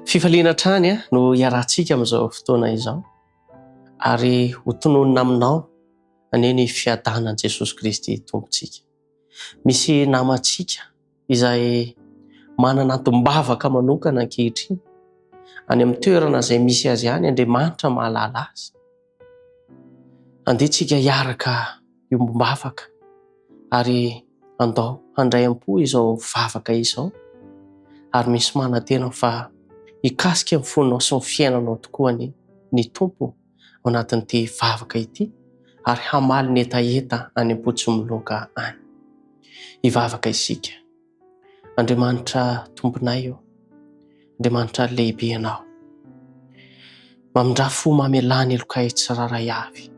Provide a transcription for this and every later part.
Fifaliana hatrany no iarahantsika amin'izao fotoana izao ary ho tononina aminao anie ny fiadanan'i Jesosy Kristy Tompontsika. Misy namantsika izay manana antom-bavaka manokana ankehitriny any amin'ny toerana izay misy azy any, Andriamanitra mahalala azy. Andeha tsika hiaraka hiombom-bavaka ary andao handray am-po izao vavaka izao ary misy manantena fa hikasika ny fonao sy ny fiainanao tokoa anie ny Tompo ao anatin'ity vavaka ity ary hamaly ny hetaheta any am-po tsy miloaka any. Hivavaka isika. Andriamanitra Tomponay ô, Andriamanitra lehibe Ianao. Mamindrà fo mamelà ny helokay tsirairay avy.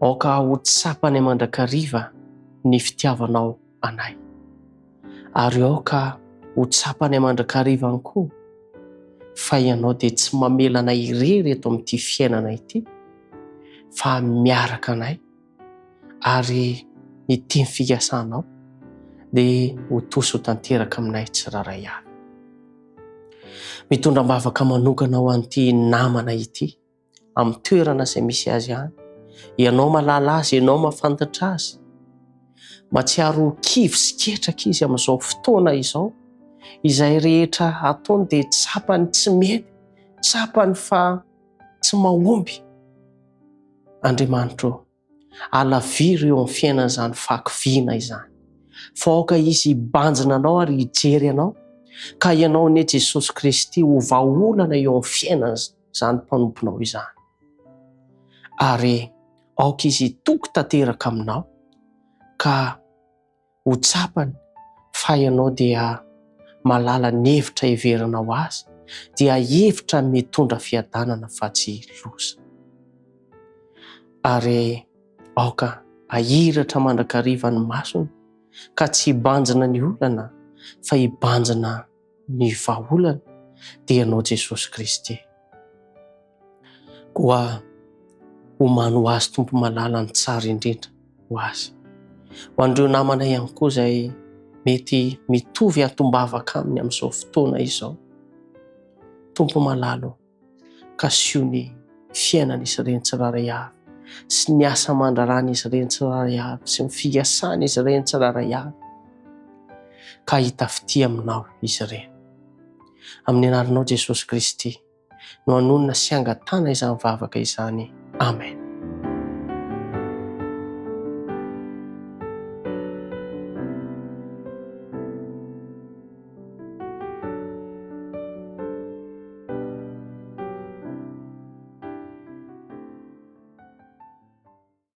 Aoka ho tsapanay mandrakariva ny fitiavanao anay. Ary aoka ho tsapanay mandrakariva ihany koa fa Ianao dia tsy mamela anay irery eto amin'ity fiainana ity fa miaraka anay ary ny teny fikasanao dia ho tosy ho tanteraka aminay tsirairay avy. Mitondra am-bavaka manokana ho an'ity namana ity amin'ny toerana izay misy azy any. Ianao mahalala azy, ianao mahafantatra azy. Mahatsiaro ho kivy sy ketraka izy amin'izao fotoana izao. Izay rehetra ataony dia tsapany tsy mety, tsapany fa tsy mahomby. Andriamanitra ô, alaviro eo amin'ny fiainany izany fahakiviana izany, fa aoka izy hibanjina Anao ary hijery Anao, ka Ianao anie Jesosy Kristy ho vahaolana eo amin'ny fiainan'izany mpanomponao izany. Ary aoka izy hitoky tanteraka Aminao, ka Ho tsapany fa ianao dia mahalala ny hevitra heverinao azy, dia hevitra mitondra fiadanana fa tsy loza. Ary aoka hahiratra mandrakariva ny masony ka tsy hibanjina ny olana fa hibanjina ny vahaolana, dia ianao Jesosy Kristy. Koa omano ho azy Tompo malala ny tsara indrindra ho azy. Ho an'ireo namana ihany koa izay mety mitovy antom-bavaka aminy amin'izao fotoana izao. Tompo malala ô, kasio ny fiainan'izy ireny tsirairay avy sy ny asa aman-draharahan'izy ireny tsirairay avy sy ny fiasan'izy ireny tsirairay avy ka hahita fitia aminao izy ireny. Amin'ny anaranao Jesosy Kristy. no hanonona sy hangatahana izany vavaka izany. Amen.